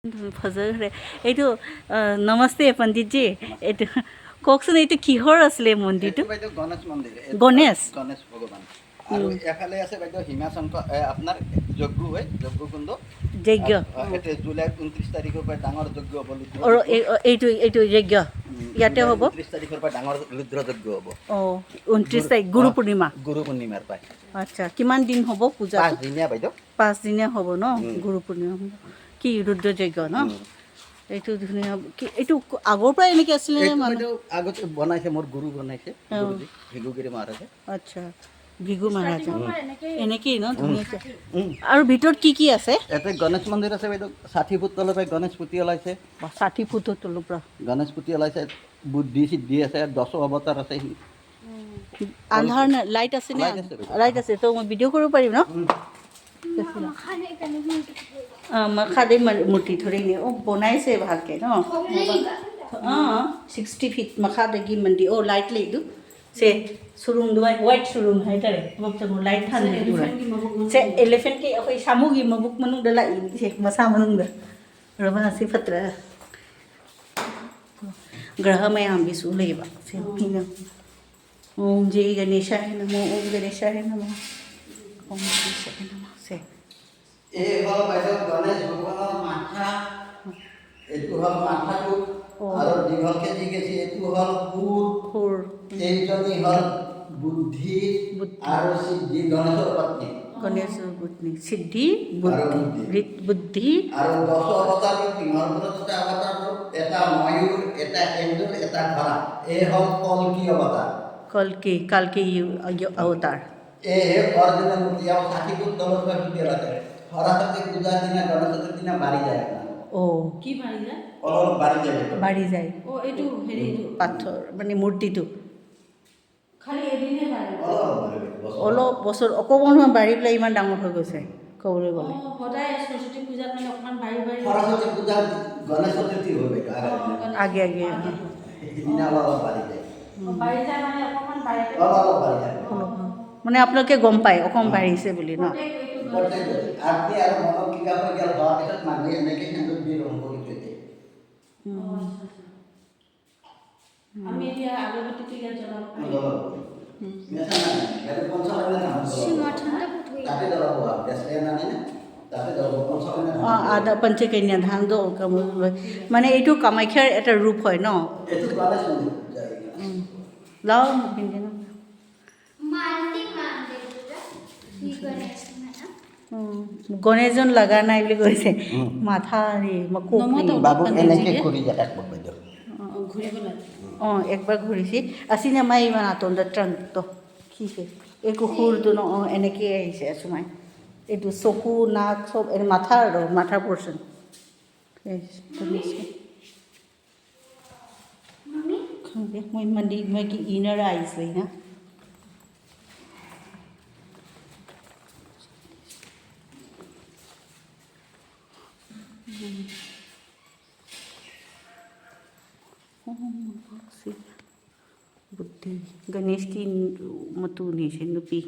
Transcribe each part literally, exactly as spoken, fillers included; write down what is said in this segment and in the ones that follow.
ফজৰ ঘৰে। এইটো, আহ, নমস্তে পণ্ডিতজী। এইটো কওকচোন, এইটো কিহৰ আছিলে মন্দিৰটো? এইটো বাইদেউ গণেশ মন্দিৰ। এইটো গণেশ? গণেশ ভগৱান। আৰু উম। এফালে আছে বাইদেউ হিমা শংকৰ, এ, আপোনাৰ যজ্ঞ হয়, যজ্ঞ কুণ্ড। যজ্ঞ। আৰু, আহ, উম। ইয়াতে জুলাইৰ ঊনত্ৰিশ তাৰিখৰ পৰা ডাঙৰ যজ্ঞ হ'ব, ৰুদ্ৰ অ, যজ্ঞ। এই, অ, এইটো, এইটো যজ্ঞ উম, ইয়াতে জুলাইৰ হ'ব? ঊনত্ৰিশ তাৰিখৰ পৰা ডাঙৰ ৰুদ্ৰ যজ্ঞ হ'ব। অ, ঊনত্ৰিশ তাৰিখ, গুৰু অ, পূৰ্ণিমা। গুৰু পূৰ্ণিমাৰ পৰা। আচ্ছা, কিমান দিন হ'ব পূজাটো? পাঁচদিনীয়া বাইদেউ। পাঁচদিনীয়া হ'ব ন? উম। গুৰু পূৰ্ণিমা হ'ব। কি ৰুদ্ৰ যজ্ঞ ন? উম। এইটো ধুনীয়া। কি এইটো আগৰ পৰা এনেকে আছিলে নে এইটো মানুহ? বাইদেউ আগতে বনাইছে, মোৰ গুৰু বনাইছে, অ। গুৰুজী, ভৃগুগিৰি মহাৰাজে। আচ্ছা, ভৃগু মহাৰাজা। উম। এনেকেই ন? উম। ধুনীয়াকে। উম। আৰু ভিতৰত কি কি আছে? ইয়াতে গণেশ মন্দিৰ আছে বাইদেউ, ষাঠি ফুট তলৰ পৰা গণেশ মূৰ্তি ওলাইছে। বা, ষাঠি ফুটৰ তলৰ পৰা। গণেশ মূৰ্তি ওলাইছে, বুদ্ধি সিদ্ধি আছে, দশ অৱতাৰ আছে। আন্ধাৰ নাই, লাইট আছে নে? লাইট আছে, বাইদেউ। লাইট আছে, তো মই ভিডিঅ' কৰিব পাৰিম ন? উম। অ, মই খাদে ম-, মূৰ্তি ধৰি নিয়ে। অ, বনাইছে ভালকে ন? অ, ছিক্সটি ফিট ꯃꯈꯥꯗꯒꯤ ꯃꯟꯗꯤ-, ꯑꯣ, ꯂꯥꯏꯠ ꯂꯩꯗꯨ꯫ ꯁꯦ, ꯁꯨꯔꯨꯡꯗꯨ ꯋꯥꯏ-, ꯋꯥꯏꯠ ꯁꯨꯔꯨꯡ ꯍꯥꯏꯇꯥꯔꯦ꯫ ꯊꯕꯛꯇꯕꯨ ꯂꯥꯏꯠ ꯊꯥꯟꯕꯤꯗꯨꯔꯥ? ꯁꯦ, ꯑꯦꯂꯤꯐꯦꯟꯠꯀꯤ ꯑꯩꯈꯣꯏ ꯁꯥꯃꯨꯒꯤ ꯃꯕꯨꯛ ꯃꯅꯨꯡꯗ ꯂꯥꯛꯏ, ꯁꯦ, ꯃꯁꯥ ꯃꯅꯨꯡꯗ꯫ ꯔꯣꯃꯥꯟꯁꯤ ꯐꯠꯇ꯭ꯔꯥ? ꯒ꯭ꯔꯍ ꯃꯌꯥꯝꯒꯤꯁꯨ ꯂꯩꯌꯦꯕ꯫ ꯁꯦ, ꯃꯤꯅ ॐ जय गणेशाय नमः, ॐ गणेशाय नमः, ॐ गणेशाय नमः। ꯁꯦ꯫ এই হ'ল বাইদেউ গণেশ ভগৱানৰ মাথা, এইটো হ'ল মাথাটো, অ। আৰু দীঘলকে যি গেছি এইটো হ'ল শুৰ। শুৰ। এইজনী হ'ল বুদ্ধি বুদ্ধি। আৰু সিদ্ধি, গণেশৰ পত্নী। গণেশৰ পত্নী। সিদ্ধি, আৰু বুদ্ধি। বুদ্ধি। ৰি-, বুদ্ধি। আৰু দশ অৱতাৰৰ সিংহৰ ওপৰত দুটা অৱতাৰ হ'ল, এটা ময়ূৰ, এটা এন্দুৰ, এটা ঘোঁৰা। এই হ'ল কল্কি অৱতাৰ। কল্কি, কালকি অৱতাৰ। এই অৰিজিনেল মূৰ্তি, আৰু ষাঠি ফুট তলৰ পৰা কেতিয়া লাগে? সৰস্বতী পূজাৰ দিনা, গণেশ চতুৰ্থীৰ দিনা বাঢ়ি যায় আপোনাৰ। অ। কি বাঢ়ি যায়? অলপ বাঢ়ি যায়। বাঢ়ি যায়। অ, এইটো হেৰিটো। পাথৰ, মানে মূৰ্তিটো। খালি এদিনে বাঢ়ে? অলপ বাঢ়ে, বছৰ। অলপ বছৰ, অকণমান সময় বাঢ়ি পেলাই ইমান ডাঙৰ হৈ গৈছে, ক'বলৈ গ'লে। অ, সদায় সৰস্বতী পূজাত মানে অকণমান বাঢ়ি বাঢ়ি সৰস্বতী পূজাত গণেশ চতুৰ্থী হৈ গ'ল, আগে অ, দিনা। গণেশ আগে, আগে, অ। আগে। সেইদিনা অলপ বাঢ়ি যায়। অ, বাঢ়ি যায় মানে অকণমান বাঢ়ি যায়। অলপ, অলপ বাঢ়ি যায়। অলপ, মানে আপোনালোকে গম পায় অকণমান অ। বাঢ়িছে বুলি ন? প্ৰত্যেক এইটো প্ৰত্যেক গণেশ। আৰতি আৰু মনত কিবা হৈ গ'ল, হোৱাৰ পিছত মানুহে এনেকে সেন্দুৰ দি ꯎꯝ꯫ আমি এতিয়া আগৰবটীটো ইয়াত জ্বলাব পাৰিম। জ্বলাব পাৰিম। ꯎম। মেথা নাই, ইয়াতে পঞ্চগড় মেথা আছে। সীমা ঠাণ্ডা ক'ত হৈ তাতে জ্বলাব আৰু, গেছ লেয়াৰ নানে নে? তাতে জ্বলাব, পঞ্চগড় মেথা। অ, আদা পঞ্চকন্যা ধান দ-, মানে এইটো কামাখ্যাৰ এটা ৰূপ হয় ন? এইটো গণেশ মন্দিৰ যায়। উম। লাও পিন্ধে ন? মান্তি মান্তি দুটা। কি গণেশ মানে? উম, গণেশজন লগা নাই বুলি কৈছে। উম। মাথা হেৰি, মকোক নমো হেৰি। তলত বাবুক এনেকে পণ্ডিতজীয়ে কৰি জেগাত বহাই দিয়ক। অ, ঘূৰিব লাগে। অ, একবাৰ ঘূৰিছে। আছিলে মাই ইমান আতন্দ ট্ৰাংকটো। কি সে? এই কুকুৰটো ন, অ, এনেকে আহিছে, চুমাই। এইটো চকু, নাক, চব, এই মাথা আৰু, মাথাৰ পৰ্চন। এই, তুমি চোৱা। ꯈꯪꯗꯦ, ꯃꯣꯏ ꯃꯅꯤ-, ꯃꯣꯏꯒꯤ inner eyes ꯂꯩꯅ꯫ ꯎꯝ꯫ ꯑꯣ, ꯃꯍꯥꯛꯁꯦ ꯕꯨꯗ꯭ꯙꯤ, ꯒꯅꯦꯁꯀꯤ ꯃꯇꯨꯅꯤ ꯁꯤ ꯅꯨꯄꯤ꯫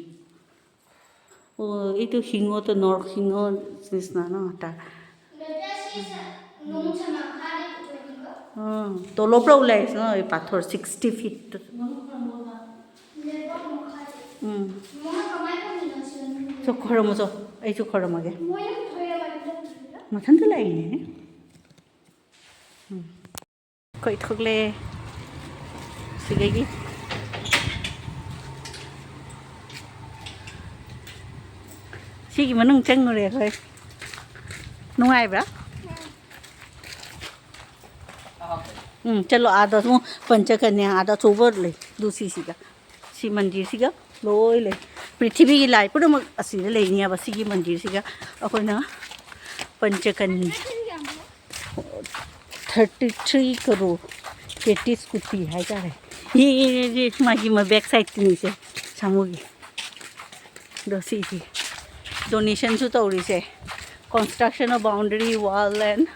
ꯑꯣ, ꯑꯩꯗꯣ ꯁꯤꯡꯍꯣꯗ ꯅꯣꯔ ꯁꯤꯡꯍꯣ ꯁꯤꯁꯅꯥꯅ ꯍꯥꯏꯇꯥꯔꯦ꯫ ꯑꯥ, ꯇꯣꯂꯣꯞꯔ ꯎꯂꯥꯏꯁꯅꯣ, ꯑꯩ ꯄꯥꯊꯣꯔ sixty feet꯫ ꯎꯝ꯫ ꯆꯣ, ꯈꯣꯏꯔꯝꯃꯣ ꯆꯣ, ꯑꯩꯁꯨ ꯈꯣꯏꯔꯝꯃꯒꯦ꯫ ꯃꯊꯟꯇ ꯂꯥꯛꯏꯅꯦ꯫ ꯎꯝ꯫ ꯑꯩꯈꯣꯏ ꯊꯣꯛꯂꯛꯑꯦ ꯁꯤꯗꯒꯤ꯫ ꯁꯤꯒꯤ ꯃꯅꯨꯡ ꯆꯪꯉꯨꯔꯦ ꯑꯩꯈꯣꯏ꯫ ꯅꯨꯡꯉꯥꯏꯕ꯭ꯔꯥ? ꯎꯝ, ꯆꯠꯂꯣ, ꯑꯥꯗ ꯑꯃꯨꯛ ꯄꯟꯆꯀꯟꯌꯥ ꯑꯥꯗ ꯑꯆꯧꯕ ꯂꯩ꯫ ꯑꯗꯨ ꯁꯤꯁꯤꯒ꯫ ꯁꯤ ꯃꯟꯗꯤꯔꯁꯤꯒ ꯂꯣꯏ ꯂꯩ꯫ ꯄ꯭ꯔꯤꯊꯤꯕꯤꯒꯤ ꯂꯥꯏ ꯄꯨꯝꯅꯃꯛ ꯑꯁꯤꯗ ꯂꯩꯅꯦꯕ, ꯁꯤꯒꯤ ꯃꯟꯗꯤꯔꯁꯤꯒ꯫ ꯑꯩꯈꯣꯏꯅ ꯄꯟꯆꯀꯟ-, thirty three crore ꯇꯦꯇꯤꯁ ꯀꯣꯇꯤ ꯍꯥꯏꯇꯥꯔꯦ꯫ ꯌꯦ, ꯌꯦ, ꯌꯦ, ꯌꯦ, ꯃꯥꯒꯤ ꯃ-, back sideꯇꯨꯅꯤꯁꯦ, ꯁꯥꯃꯨꯒꯤ꯫ ꯑꯗꯣ ꯁꯤꯁꯤ donationꯁꯨ ꯇꯧꯔꯤꯁꯦ, construction of boundary wall and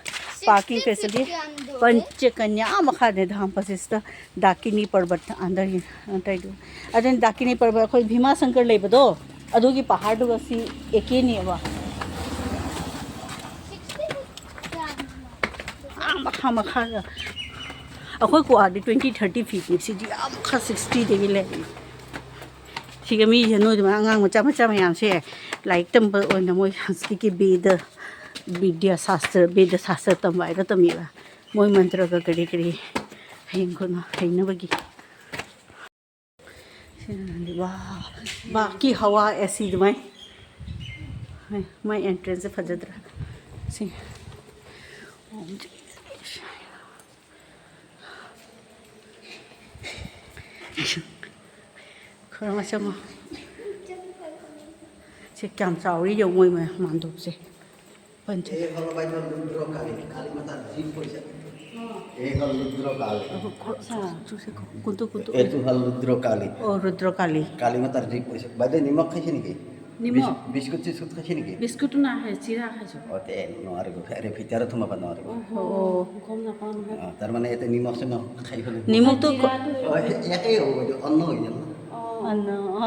parking facility, ꯄꯟꯆꯀꯟꯌꯥ ꯃꯈꯥꯗ ꯙꯥꯝ ꯄꯁꯤꯁꯇ ꯗꯥꯀꯤꯅꯤ ꯄꯔꯕꯠ under ꯑꯇꯩꯗꯨ꯫ ꯑꯗꯨꯅ ꯗꯥꯀꯤꯅꯤ ꯄꯔꯕꯠ ꯑꯩꯈꯣꯏ ꯚꯤꯃꯥ ꯁꯪꯀꯔ ꯂꯩꯕꯗꯣ, ꯑꯗꯨꯒꯤ ꯄꯍꯥꯔꯗꯨꯒ ꯁꯤ ꯑꯦꯀꯦꯅꯦꯕ꯫ ꯑꯥ ꯃꯈꯥ ꯃꯈꯥꯗ꯫ ꯑꯩꯈꯣꯏ ꯀ꯭ꯋꯥꯗꯤ twenty thirty feetꯅꯤ, ꯁꯤꯗꯤ ꯑꯥ ꯃꯈꯥ sixtyꯗꯒꯤ ꯂꯩ꯫ ꯁꯤꯒ ꯃꯤꯁꯦ ꯅꯣꯏ ꯑꯗꯨꯃꯥꯏꯅ ꯑꯉꯥꯡ ꯃꯆꯥ ꯃꯆꯥ ꯃꯌꯥꯝꯁꯦ ꯂꯥꯏꯔꯤꯛ ꯇꯝꯕ ꯑꯣꯏꯅ ꯃꯣꯏ ꯁꯪꯁꯀ꯭ꯔꯤꯠꯀꯤ ꯕꯦꯗ, ꯕꯤꯗ꯭ꯌꯥ ꯁꯥꯁꯇ꯭ꯔ, ꯕꯦꯗ ꯁꯥꯁꯇ꯭ꯔ ꯇꯝꯕ ꯍꯥꯏꯗꯣ ꯇꯝꯃꯤꯕ꯫ ꯃꯣꯏ ꯃꯟꯇ꯭ꯔꯒ ꯀꯔꯤ ꯀꯔꯤ ꯍꯌꯦꯡ ꯀꯣꯟꯅ ꯍꯩꯅꯕꯒꯤ꯫ ꯁꯤꯅꯗꯤ ꯋꯥ, ꯕꯥꯛꯀꯤ ꯍꯋꯥ ꯑꯦꯁꯤ ꯑꯗꯨꯃꯥꯏ꯫ ꯃꯥꯏ ꯑꯦꯟꯇ꯭ꯔꯦꯟꯁꯁꯦ ꯐꯖꯗ꯭ꯔꯥ? ꯁꯤ꯫ ꯈꯔ ꯆꯪꯉꯣ꯫ ꯁꯤ ꯀꯌꯥꯝ ꯆꯥꯎꯔꯤ ꯌꯦꯡꯉꯣ ꯃꯣꯏ ꯃꯌꯥꯝ ꯃꯥꯟꯗꯣꯞꯁꯦ꯫ ꯄꯟꯆ-, এই হ'ল বাইদেউ ৰুদ্ৰকালী, কালী মাতাৰ জিপ হৈছে। এই হ'ল ৰুদ্ৰকালী। ꯈ-, ꯈ-, ꯆꯨ-, ꯆꯨꯁꯦ ꯈ-, কোনটো, কোনটো? এইটো হ'ল ৰুদ্ৰকালী। অ, ৰুদ্ৰকালী। কালী মাতাৰ জিপ হৈছে। বাইদেউ নিমখ খাইছে নেকি? নিমখ? বিস-, বিস্কুট চিস্কুট খাইছে নেকি? বিস্কুটো নাখায়, চিৰা খাইছোঁ। অ, তে নোৱাৰিব। আৰে ভিতৰত সোমাব নোৱাৰিব। অ, গম নাপাওঁ নহয়। অ, তাৰমানে ইয়াতে নিমখ চিমখ খাই পেলাই। নিমখটো ক-, চিৰাটো অ, এ-, একেই হ'ব বাইদেউ, অন্ন হৈ যাব। অ। অন্ন, অ,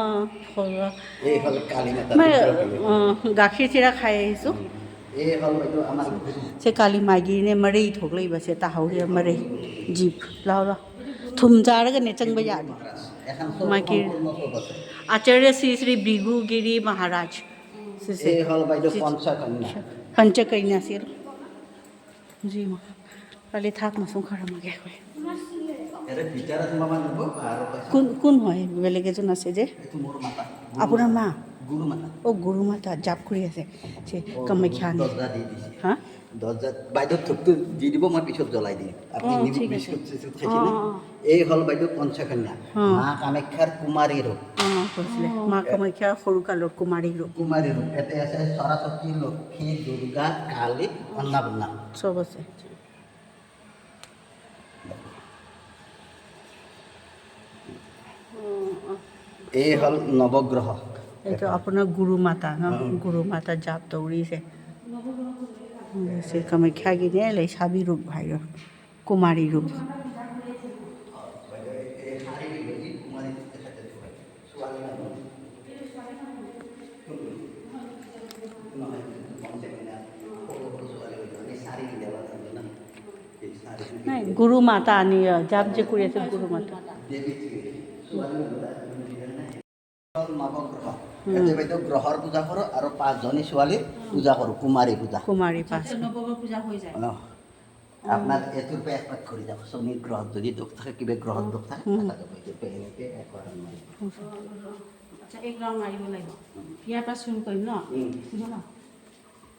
ঘৰুৱা। এই হ'ল কালী মাতাৰ মই, ৰুদ্ৰকালী। অ, গাখীৰ চিৰা খাই আহিছোঁ। ꯎম। ꯑꯦ, ꯍꯜ বাইদেউ, আমাৰ ꯁꯦ ꯀꯥꯂꯤ ꯃꯥꯏꯒꯤꯅꯦ ꯃꯔꯩ ꯊꯣꯛꯂꯛꯏꯕꯁꯦ, ꯇꯥꯍꯧꯔꯤꯕ ꯃꯔꯩ꯫ ꯖꯤꯞ꯫ ꯂꯥꯎ, ꯂꯥꯎ꯫ ꯊꯨꯝ ꯆꯥꯔꯒꯅꯦ ꯆꯪꯕ ꯌꯥꯕ꯫ এখন চব মাইকে সম্পূৰ্ণ চব আছে। আচাৰ্য শ্ৰী শ্ৰী ভৃগুগিৰি মহাৰাজ। ꯁꯤꯁꯦ꯫ এই হ'ল বাইদেউ ꯁꯤ-, পঞ্চকন্যা। ꯄꯟꯆꯀꯟꯌꯥ ꯁꯤ꯫ ꯖꯤ ꯃ-, ꯀꯥꯂꯤ ꯊꯥꯛ ꯃꯁꯨꯡ ꯈꯔ ꯃꯥꯒꯦ ꯑꯩꯈꯣꯏ꯫ ইয়াতে ভিতৰত সোমাব নিব আৰু পইচা। কোন, কোন হয় বেলেগ এজন আছে যে? এইটো মোৰ মাতা। আপোনাৰ মা? গুৰু মাতা। অ, গুৰু মাতা জাপ কৰি আছে। চে, অ, কামাখ্যা আনি। দৰ্জা দি দিছে। হা? দৰ্জাত বাইদেউ ধূপটো দি দিব, মই পিছত জ্বলাই দিম। আপুনি অ, নিব, ঠিক আছে। বিস্কুট চিস্কুট খাইছে অ, নে? অ, অ। এই হ'ল বাইদেউ পঞ্চকন্যা। অ। মা কামাখ্যাৰ কুমাৰী ৰূপ। অ, কৈছিলে। মা কামাখ্যাৰ সৰুকালৰ কুমাৰী ৰূপ। কুমাৰী ৰূপ। ইয়াতে আছে সৰস্বতী, লক্ষী, দুৰ্গা, কালী, অন্নপূৰ্ণা। চব আছে। এই হ'ল নৱগ্ৰহ। এইটো আপোনাৰ গুৰু মাতা ন? উম। গুৰু মাতা জাপ দৌৰিছে। উম, শ্ৰী কামাখ্যাগিনে লেইচাবি ৰূপ ভাইৰ, কুমাৰী ৰূপ। নাই, গুৰু মাতা আনি, অ, জাপ যে কৰি আছে, গুৰু মাতা। হ'ল নৱগ্ৰহ। উম। ইয়াতে বাইদেউ গ্ৰহৰ পূজা কৰোঁ আৰু পাঁচজনী ছোৱালীৰ পূজা কৰোঁ, কুমাৰী পূজা। কুমাৰী পাঁচ। নৱগ্ৰহ পূজা হৈ যায়। অ। আপোনাৰ এইটোৰ পৰা একপাক ঘূৰি যাব, শনি গ্ৰহত যদি দুখ থাকে, কিবা গ্ৰহত দুখ থাকে, উম। থাকা যাব। এইটোৰ পৰা এনেকে একবাৰ মাৰি। আচ্ছা, এক ৰাউণ্ড মাৰিব লাগিব। ইয়াৰ পৰা চুৰ কৰিম ন? উম। চুব ন?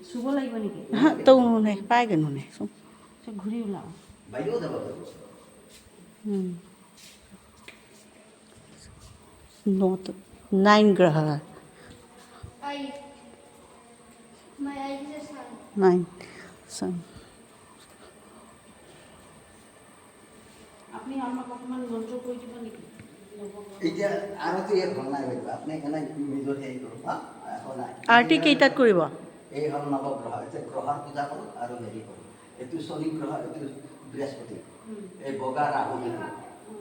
চুব লাগিব নেকি? হা, তো নুনে, পাইগে নুনে। চুপ। আচ্ছা, ঘূৰি ওলাও। বাইদেউ যাব পাৰিব। উম। Not nine গ্ৰহ। Five. My eyes are sun. Nine, sun. আপুনি আমাক অকণমান মন্ত্ৰ কৈ দিব নেকি? এতিয়া আৰতি ইয়াত হোৱা নাই বাইদেউ, আপুনি সেইকাৰণে নিজৰ হেৰি কৰক, হা? একো নাই। আৰতি কেইটাত কৰিব? এই হ'ল নৱগ্ৰহ, এতিয়া গ্ৰহৰ পূজা কৰোঁ আৰু হেৰি কৰোঁ। এইটো শনি গ্ৰহ, এইটো বৃহস্পতি, উম। এই বগা ৰাহু কেতু অ।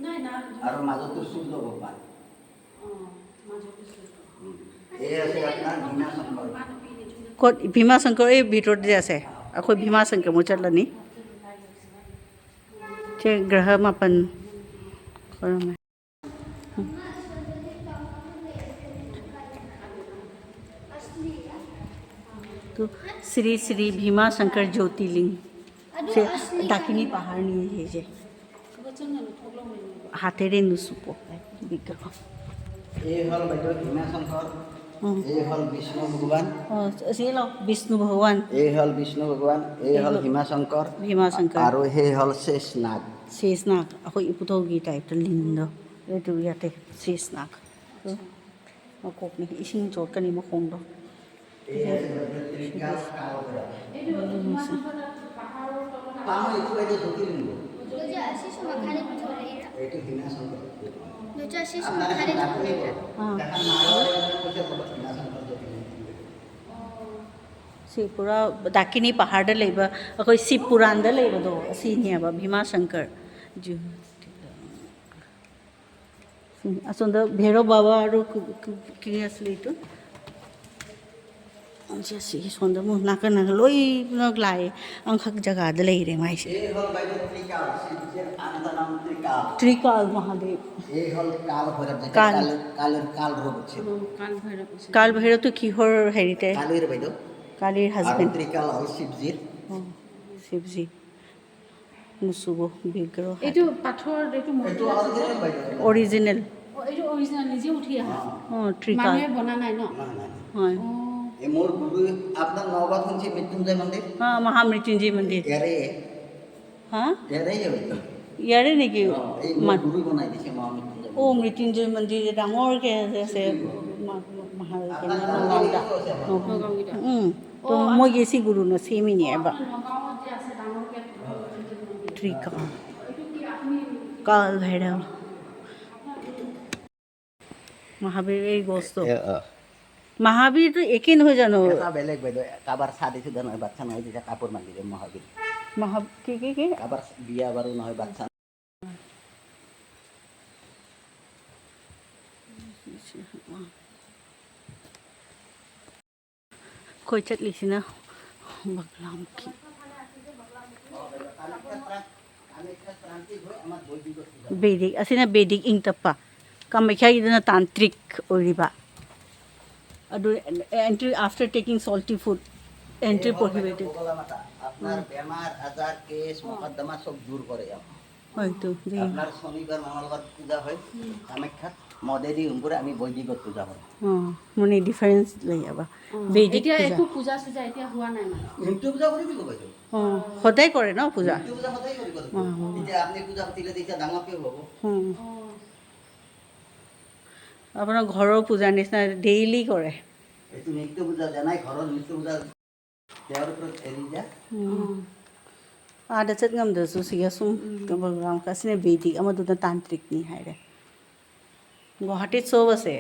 নাই, না। আৰু মাজতো সূৰ্য ভগৱান। অ, মাজতে চুৰ। উম। এই আছে আপোনাৰ ভীমা শংকৰ। ক'ত? ভীমা শংকৰ এই ভিতৰত যে আছে। ꯑꯩꯈꯣꯏ ꯚꯤꯃꯥ ꯁꯪꯀꯔ ꯃꯨꯆꯠꯂꯅꯤ꯫ ꯁꯦ ꯒ꯭ꯔꯍ ꯃꯥꯄꯟ ꯈꯣꯏꯔꯝꯃꯦ꯫ ꯇꯨ ꯁ꯭ꯔꯤ ꯁ꯭ꯔꯤ ꯚꯤꯃꯥ ꯁꯪꯀꯔ ꯖꯣꯇꯤꯂꯤꯡ꯫ ꯁꯦ ꯗꯥꯀꯤꯅꯤ ꯄꯥꯍꯥꯔꯅꯤ ꯍꯥꯏꯁꯦ꯫ ꯍꯥꯇꯦꯔꯦ ꯅꯨꯁꯨꯄꯣ ꯕꯤꯒ꯭ꯔꯍ꯫ এই হ'ল বাইদেউ ভীমা শংকৰ, উম। এই হ'ল বিষ্ণু ভগৱান, ꯑꯣ, ꯁꯤ ꯂꯥꯎ, ꯕꯤꯁꯅꯨ ꯚꯒꯋꯥꯟ꯫ এই হ'ল বিষ্ণু ভগৱান, এই হ'ল এই হ'ল ভীমা শংকৰ, ভীমা শংকৰ। আৰু সেই হ'ল শেষ নাগ। শেষ নাগ, ꯑꯩꯈꯣꯏ ꯏꯄꯨꯊꯧꯒꯤ ꯇꯥꯏꯞꯇ ꯂꯤꯟꯗꯣ꯫ ꯑꯗꯨ ꯌꯥꯇꯦ, শেষ নাগ꯫ ꯃꯀꯣꯛꯅꯤ, ꯏꯁꯤꯡ ꯆꯣꯠꯀꯅꯤ ꯃꯈꯣꯡꯗꯣ꯫ এই আছে বাইদেউ ত্ৰিকাল কালভৈৰৱ। পাম এইটো বাইদেউ Jyotirlinga. Doja asiso makani puthore ira. এইটো Bhima Shankar Jyotirlinga. Doja asiso makani puthore ira. ꯑꯥ꯫ এখন নাৰায়ণে কৈছে ক'ৰবাত ভীমা শংকৰ জ্যোতিলিংগ। ꯁꯤ ꯄꯨꯔꯥ ꯗꯥꯀꯤꯅꯤ ꯄꯍꯥꯔꯗ ꯂꯩꯕ, ꯑꯩꯈꯣꯏ ꯁꯤꯕ ꯄꯨꯔꯥꯟꯗ ꯂꯩꯕꯗꯣ, ꯑꯁꯤꯅꯦꯕ ꯚꯤꯃꯥ ꯁꯪꯀꯔ꯫ ꯖꯨ-, ꯑꯁꯣꯝꯗ ꯚꯩꯔব ꯕꯥꯕꯥ আৰু ꯀ-, ꯀ-, ꯀꯔꯤ ꯑꯁꯤꯂꯦ ꯏꯇꯨ? ꯁꯤ, ꯁꯤ ꯁꯣꯝꯗ ꯑꯃꯨꯛ ꯅꯥꯀꯟ ꯅꯥꯀꯟ ꯂꯣꯏꯅꯃꯛ ꯂꯥꯛꯑꯦ꯫ ꯑꯃꯈꯛ ꯖꯒꯥꯗ ꯂꯩꯔꯦ ꯃꯥꯏꯁꯦ꯫ এই হ'ল বাইদেউ ত্ৰিকাল, শিৱজীৰ আন এটা নাম ত্ৰিকাল। ত্ৰিকাল মহাদেৱ। এই হ'ল কাল ভৈৰৱ, যেটা কাল। কাল, কালৰ কাল ৰূপ উঠছে। কাল ভৈৰৱ আছে। কাল ভৈৰৱটো কিহৰ হেৰিতে? কালিৰ বাইদেউ। কালিৰ আৰু হাজবেণ্ড। ত্ৰিকাল হ'ল শিৱজীৰ। অ, শিৱজী। নুচুব বিগ্ৰহ। এইটো পাথৰ, এইটো মূৰ্তি এইটো আছে যে? অৰিজিনেল বাইদেউ। অৰিজিনেল। অ, এইটো অৰিজিনেল, নিজে উঠি আহা? অ। অ, ত্ৰিকাল। মানুহে বনা নাই ন? নাই, নাই, নাই। হয়। অ। এই মোৰ গুৰু, আপোনাৰ নগাঁৱত শুনিছে মৃত্যুঞ্জয় মন্দিৰ? অ, মহামৃত্যুঞ্জয় মন্দিৰ। ইয়াৰে। হা? ইয়াৰে বাইদেউ। ইয়াৰে নেকি? অ, এই মোৰ মান- গুৰুই বনাই দিছে মহামৃত্যুঞ্জয় অ, মন্দিৰ। মৃত্যুঞ্জয় মন্দিৰ যে ডাঙৰকে যে আছে, শিৱলিংগ। মা-, মা-, মহাদেৱ আপোনাৰ নগাঁও নগাঁৱত আছে। নগাঁও। নগাঁও। উম। তো অ, মই আচ্ছা। গেছি গুৰু ন, চেমিনি এবাৰ। নগাঁৱত যে আছে ডাঙৰকে। ত্ৰিকাল। এইটো কি আপুনি কাল ভৈৰৱ। মহাবীৰ এই গছটো। এ, অ। মহাবীৰটো একেই নহয় জানো? এটা বেলেগ বাইদেউ, কাৰোবাৰ শাদী শুদা নহয়, বাচ্চা নহয়, তেতিয়া কাপোৰ মাগি দিয়ে মহাবীৰ। মহা-, কি, কি, কি? কাৰোবাৰ বিয়া বাৰু নহয়, বাচ্চা। ꯑꯩꯈꯣꯏ ꯆꯠꯂꯤꯁꯤꯅ ꯕꯒ꯭ꯂꯥꯃꯨꯈꯤ꯫ ꯕꯦꯗꯤꯛ, ꯑꯁꯤꯅ ꯕꯦꯗꯤꯛ ꯏꯪ ꯇꯞꯄ꯫ ꯀꯥꯃꯈ꯭ꯌꯥꯒꯤꯗꯨꯅ ꯇꯥꯟꯇ꯭ꯔꯤꯛ ꯑꯣꯏꯔꯤꯕ꯫ ꯑꯗꯨ entry, after taking salty food, entry এই হ'ল বাইদেউ prohibited। বগলা মাতা, আপোনাৰ উম। বেমাৰ, আজাৰ, কেছ, অ। মকদ্দমা চব দূৰ কৰে ইয়াত। হয়তো, দেই। আপোনাৰ শনিবাৰ, মঙলবাৰ পূজা হয়, উম। কামাখ্যাত মদেদি উম কৰে, আমি বৈদিকত পূজা কৰোঁ। অ, মানে ডিফাৰেঞ্চ লই যাবা। অ, বৈদিক এতিয়া পূজা। একো পূজা চূজা এতিয়া হোৱা নাই মানে? মৃত্যু পূজা কৰি দিব বাইদেউ। অ, সদায় কৰে ন পূজা? মৃত্যু পূজা সদায় কৰিব লাগিব। অ, অ। এতিয়া আপুনি পূজা পাতিলে তেতিয়া ডাঙৰকে হ'ব। উম। অ। আপোনাৰ ঘৰৰ পূজাৰ নিচিনা ডেইলি কৰে। এইটো মৃত্যু পূজা জানাই, ঘৰৰ মৃত্যু পূজা তেওঁৰ ওপৰত এৰি দিয়া। ꯎꯝ꯫ ꯑꯥꯗ ꯆꯠ ꯉꯝꯗ꯭ꯔꯁꯨ ꯁꯤꯒ ꯁꯨꯝ ꯎꯝ꯫ ꯇꯧꯕ ꯉꯝ-, ꯑꯁꯤꯅ ꯕꯦꯗꯤꯛ, ꯑꯃꯗꯨꯅ ꯇꯥꯟꯇ꯭ꯔꯤꯛꯅꯤ ꯍꯥꯏꯔꯦ꯫ গুৱাহাটীত চব আছে।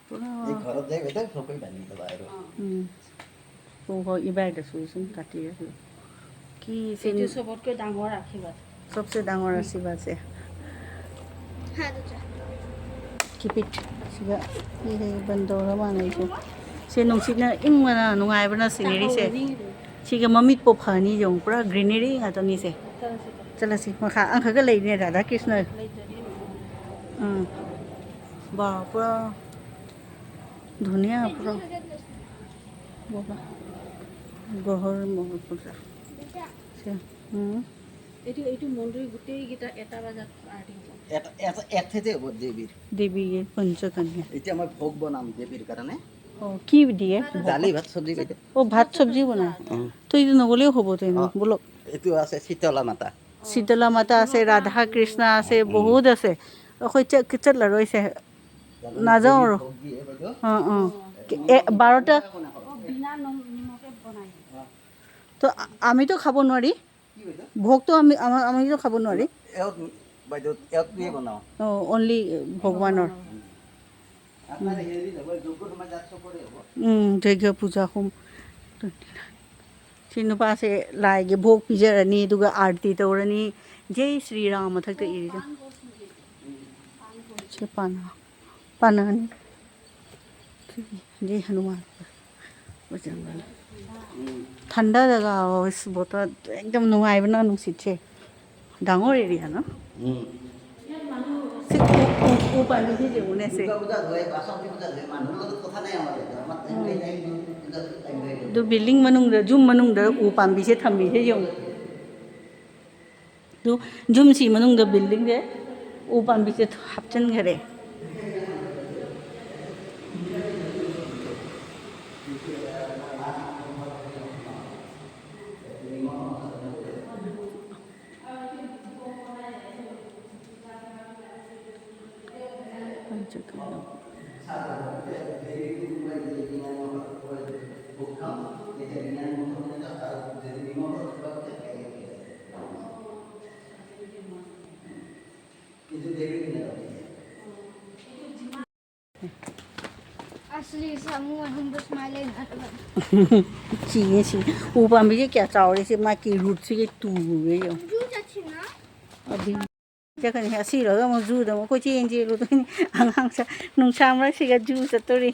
পুৰা এই ঘৰত যাই বেটাক চবেই বান্ধি ল'বা আৰু। উম। অ, হয়, ইবাৰ দেখিছোঁ চোন কাটি আছে। কি চিন-, এইটো চবতকৈ ডাঙৰ আশীৰ্বাদ। চবচে ডাঙৰ আশীৰ্বাদ আছে। Keep it. ꯁꯤꯒ ꯁꯤꯒ ꯕꯟ ꯇꯧꯔ ꯃꯥꯟꯅꯩꯁꯦ꯫ ꯁꯦ ꯅꯨꯡꯁꯤꯠꯅ ꯏꯪꯕꯅ ꯅꯨꯡꯉꯥꯏꯕꯅ ꯁꯤꯅꯔꯤꯁꯦ꯫ ꯁꯤꯒ ꯃꯃꯤꯠꯄꯨ ꯐꯅꯤ ꯌꯦꯡꯉꯨ, ꯄꯨꯔꯥ greenery ꯉꯥꯛꯇꯅꯤꯁꯦ꯫ ꯆꯠꯂꯁꯤ꯫ ꯃꯈꯥ ꯑꯪꯈꯛꯀ ꯂꯩꯅꯦ ꯔꯥꯙꯥ ꯀ꯭ꯔꯤꯁꯅ꯫ ꯎꯝ꯫ ꯕꯥ, ꯄꯨꯔꯥ ꯙꯨꯅꯤꯌꯥ ꯄꯨꯔꯥ꯫ ꯕꯥ, ꯕꯥ꯫ গহৰ মহৰ পূজা। ꯁꯦ, ꯎꯝ꯫ এইটো, এইটো মন্দিৰ গোটেইকেইটা এটা বজাত আৰতি হ'ব। এটা, এটা, এক ঠাইতে হ'ব দেৱীৰ। দেৱীৰ পঞ্চকন্যা। এতিয়া মই ভোগ বনাম দেৱীৰ কাৰণে। অ, কি দিয়ে? দালি, ভাত, চব্জি কেইটা। অ, ভাত, চব্জি বনায়। উম। তো এইটো নগ'লেও হ'ব তেনে, অ। বলক। এইটো আছে শীতলা মাতা। শীতলা মাতা আছে, ৰাধা কৃষ্ণ আছে, উম। বহুত আছে। অ, কৈ চে-, কে-, চে-, লৰৈছে। নাযাওঁ আৰু। ভোগ দিয়ে বাইদেউ। অ, অ। এ, বাৰটা। অ, বিনা নম-, নিমখে বনায়। তো আ-, আমিতো খাব নোৱাৰি। কি কৈছা? ভোগটো আমি, আমা-, আমিতো খাব নোৱাৰি। এওঁত, বাইদেউ, এওঁত দিয়ে বনাও। অ, only ভগৱানৰ। আপোনাৰ হেৰি যাব, যজ্ঞ সময় যাত চবৰে হ'ব। উম, যজ্ঞ পূজা হোম। চিনুপা আছে, ꯂꯥꯏꯒꯤ ꯚꯣꯛ ꯄꯤꯖꯔꯅꯤ, ꯑꯗꯨꯒ ꯑꯥꯔꯇꯤ ꯇꯧꯔꯅꯤ꯫ ꯖꯩ ꯁ꯭ꯔꯤ ꯔꯥꯝ ꯃꯊꯛꯇ ꯏꯔꯤꯁꯦ꯫ ꯁꯤ ꯄꯥꯟ, ꯄꯥꯟꯅꯅꯤ꯫ ꯖꯩ ꯍꯅꯨꯃꯥꯟ꯫ ꯕꯖꯔꯪꯕꯂꯤ꯫ ꯎꯝ꯫ ঠাণ্ডা জেগা, অ, ইছ, বতৰ একদম নুঙাই বনা নুচিছে। ডাঙৰ এৰিয়া ন? উম। ꯁꯤ ꯎ, ꯎ, ꯎ ꯄꯥꯝꯕꯤꯁꯤ ꯌꯦꯡꯉꯨꯅꯦ ꯁꯦ꯫ দুৰ্গা পূজা হয়, বাসন্তী পূজা হয়, মানুহৰ লগত কথা নাই আমাৰ ইয়াতে। আমাৰ time by time Durga Puja time by time. ꯑꯗꯨ building ꯃꯅꯨꯡꯗ, ꯌꯨꯝ ꯃꯅꯨꯡꯗ ꯎ ꯄꯥꯝꯕꯤꯁꯦ ꯊꯝꯃꯤꯁꯦ ꯌꯦꯡꯉꯨ꯫ ꯑꯗꯨ ꯌꯨꯝꯁꯤ ꯃꯅꯨꯡꯗ buildingꯁꯦ ꯎ ꯄꯥꯝꯕꯤꯁꯦ ꯍꯥꯞꯆꯤꯟꯈꯔꯦ꯫ ꯑꯁꯂꯤ ꯁꯥꯃꯨ ꯑꯍꯨꯝꯗꯣ ꯁꯨꯃꯥꯏꯅ ꯂꯩꯅꯗꯕꯅꯤ꯫ ꯁꯤꯌꯦ, ꯁꯤ꯫ ꯎ ꯄꯥꯝꯕꯤꯁꯦ ꯀꯌꯥ ꯆꯥꯎꯔꯦ, ꯁꯤ ꯃꯥꯒꯤ rootꯁꯤꯒꯤ ꯇꯨꯔꯦ ꯌꯦꯡꯉꯨ꯫ ꯖꯨ ꯆꯠꯁꯤꯅ꯫ ꯑꯗꯨ ꯆꯠꯀꯅꯤ꯫ ꯑꯁꯤ ꯂꯣꯏꯔꯒ ꯑꯃꯨꯛ ꯖꯨꯗ ꯑꯃꯨꯛ ꯀꯣꯏꯆꯦꯟ ꯆꯦꯜꯂꯨꯗꯣꯏꯅꯤ꯫ ꯑꯉꯥꯡꯁꯦ ꯅꯨꯡꯁꯥ ꯃꯔꯛꯁꯤꯒ ꯖꯨ ꯆꯠꯇꯣꯔꯤ꯫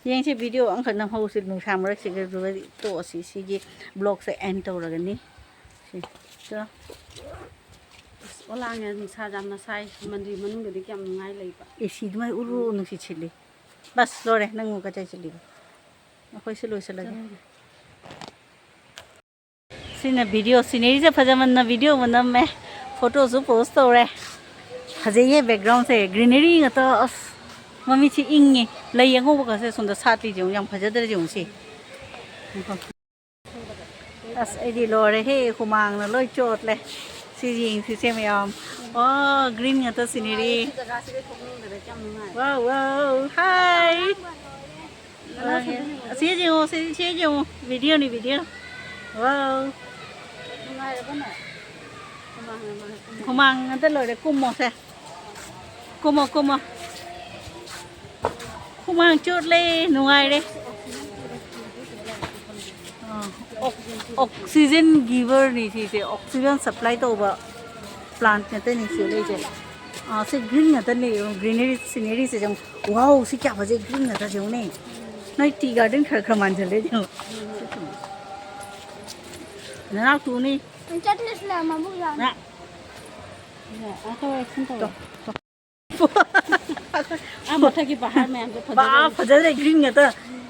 ꯌꯦꯡꯁꯦ, ꯚꯤꯗꯤꯑꯣ ꯑꯃꯈꯛ ꯅꯝꯍꯧꯁꯦ ꯅꯨꯡꯁꯥ ꯃꯔꯛꯁꯤꯒ, ꯑꯗꯨꯒ ꯇꯣꯛꯑꯁꯤ꯫ ꯁꯤꯒꯤ ꯕ꯭ꯂꯣꯒꯁꯦ ꯑꯦꯟ ꯇꯧꯔꯒꯅꯤ꯫ ꯁꯤ, ꯆꯣ꯫ ꯑꯁ, ꯑꯣꯂꯥꯡꯉꯦ, ꯅꯨꯡꯁꯥ ꯌꯥꯝꯅ ꯁꯥꯏ꯫ ꯃꯟꯗꯤꯔ ꯃꯅꯨꯡꯗꯗꯤ ꯀꯌꯥꯝ ꯅꯨꯡꯉꯥꯏ ꯂꯩꯕ꯫ ꯑꯦ ꯁꯤꯗꯨꯃꯥꯏ ꯎꯔꯨ ꯅꯨꯡꯁꯤꯠ ꯁꯤꯠꯂꯤ꯫ ꯕꯁ, ꯂꯣꯏꯔꯦ, ꯅꯪ ꯑꯃꯨꯛ ꯀꯆꯥꯏ ꯆꯠꯂꯤꯕ꯫ ꯑꯩꯈꯣꯏꯁꯨ ꯂꯣꯏꯁꯤꯜꯂꯒꯦ꯫ ꯆꯠꯂꯒꯦ꯫ ꯁꯤꯅ ꯚꯤꯗꯤꯑꯣ, ꯁꯤꯅꯔꯤꯁꯦ ꯐꯖꯃꯟꯅ ꯚꯤꯗꯤꯑꯣ ꯑꯃ ꯅꯝꯃꯦ, ꯐꯣꯇꯣꯁꯨ ꯄꯣꯁ ꯇꯧꯔꯦ꯫ ꯐꯖꯩꯌꯦ, ꯕꯦꯛꯒ꯭ꯔꯥꯎꯟꯁꯦ ꯒ꯭ꯔꯤꯅꯔꯤ ꯉꯥꯛꯇ꯫ ꯑꯁ, ꯃꯃꯤꯠꯁꯤ ꯏꯪꯉꯦ꯫ ꯂꯩ ꯑꯉꯧꯕꯒꯁꯦ ꯁꯣꯝꯗ ꯁꯥꯠꯂꯤꯁꯦ ꯌꯦꯡꯉꯨ, ꯌꯥꯝ ꯐꯖꯗ꯭ꯔꯥ ꯌꯦꯡꯉꯨ ꯁꯤ꯫ ꯑꯁ, ꯑꯩꯗꯤ ꯂꯣꯏꯔꯦꯍꯦ, ꯍꯨꯃꯥꯡꯅ ꯂꯣꯏ ꯆꯣꯠꯂꯦ꯫ ꯁꯤ ꯌꯦꯡꯁꯤꯁꯦ ꯃꯌꯥꯝ꯫ ꯑꯣ, ꯒ꯭ꯔꯤꯟ ꯉꯥꯛꯇ ꯁꯤꯅꯔꯤ꯫ ꯁꯤ ꯖꯒꯥꯁꯤꯗꯤ ꯊꯣꯛꯅꯤꯡꯗꯔꯦ, ꯌꯥꯝ ꯅꯨꯡꯉꯥꯏ꯫ ꯋꯥꯎ, ꯋꯥꯎ, ꯍꯥꯏ꯫ ꯑꯁꯤ ꯌꯦꯡꯉꯣ, ꯁꯤ, ꯁꯤ ꯌꯦꯡꯉꯣ, ꯚꯤꯗꯤꯑꯣꯅꯤ, ꯚꯤꯗꯤꯑꯣ꯫ ꯋꯥꯎ꯫ ꯅꯨꯡꯉꯥꯏꯔꯕꯅꯦ? ꯍꯨꯃꯥꯡ ꯉꯥꯛꯇ ꯂꯣꯏꯔꯦ, ꯀꯨꯝꯃꯣꯁꯦ꯫ ꯀꯨꯝꯃꯣ, ꯀꯨꯝꯃꯣ꯫ ꯍꯨꯃꯥꯡ ꯆꯣꯠꯂꯦ, ꯅꯨꯡꯉꯥꯏꯔꯦ꯫ ꯑꯥ, ꯑꯣꯛ-, ꯑꯣꯛꯁꯤꯖꯟ ꯒꯤꯕꯔꯅꯤ ꯁꯤꯁꯦ, ꯑꯣꯛꯁꯤꯖꯟ ꯁꯄ꯭ꯂꯥꯏ ꯇꯧꯕ ꯄ꯭ꯂꯥꯟꯠ ꯉꯥꯛꯇꯅꯤ ꯁꯤ ꯂꯩꯁꯦ꯫ ꯑꯥ, ꯁꯤ ꯒ꯭ꯔꯤꯟ ꯉꯥꯛꯇꯅꯤ, ꯒ꯭ꯔꯤꯅꯔꯤ ꯁꯤꯅꯔꯤꯁꯦ ꯌꯦꯡꯉꯨ꯫ ꯋꯥꯎ, ꯁꯤ ꯀꯌꯥ ꯐꯖꯩ, ꯒ꯭ꯔꯤꯟ ꯉꯥꯛꯇ ꯌꯦꯡꯉꯨꯅꯦ꯫ ꯅꯣꯏ ꯇꯤ ꯒꯥꯔꯗꯦꯟ ꯈꯔ ꯈꯔ ꯃꯥꯟꯁꯤꯜꯂꯦ ꯌꯦꯡꯉꯨ꯫ ꯅꯅꯥꯎ ꯇꯨꯅꯤ꯫ ꯆꯠꯂꯁꯤꯔ ꯃꯕꯨꯛ ꯌꯥꯝ꯫ ꯅ-, ꯑ, ꯇꯧꯔꯦ, ꯁꯨꯝ ꯇꯧꯔꯦ꯫ ꯇꯣ, ꯇꯣ꯫ ꯑꯥ, ꯃꯊꯛꯀꯤ ꯄꯍꯥꯔ ꯃꯌꯥꯝꯁꯦ ꯕꯥ, ꯐꯖꯗ꯭ꯔꯣ? ꯐꯖꯗ꯭ꯔꯦ, ꯒ꯭ꯔꯤꯟ ꯉꯥꯛꯇ꯫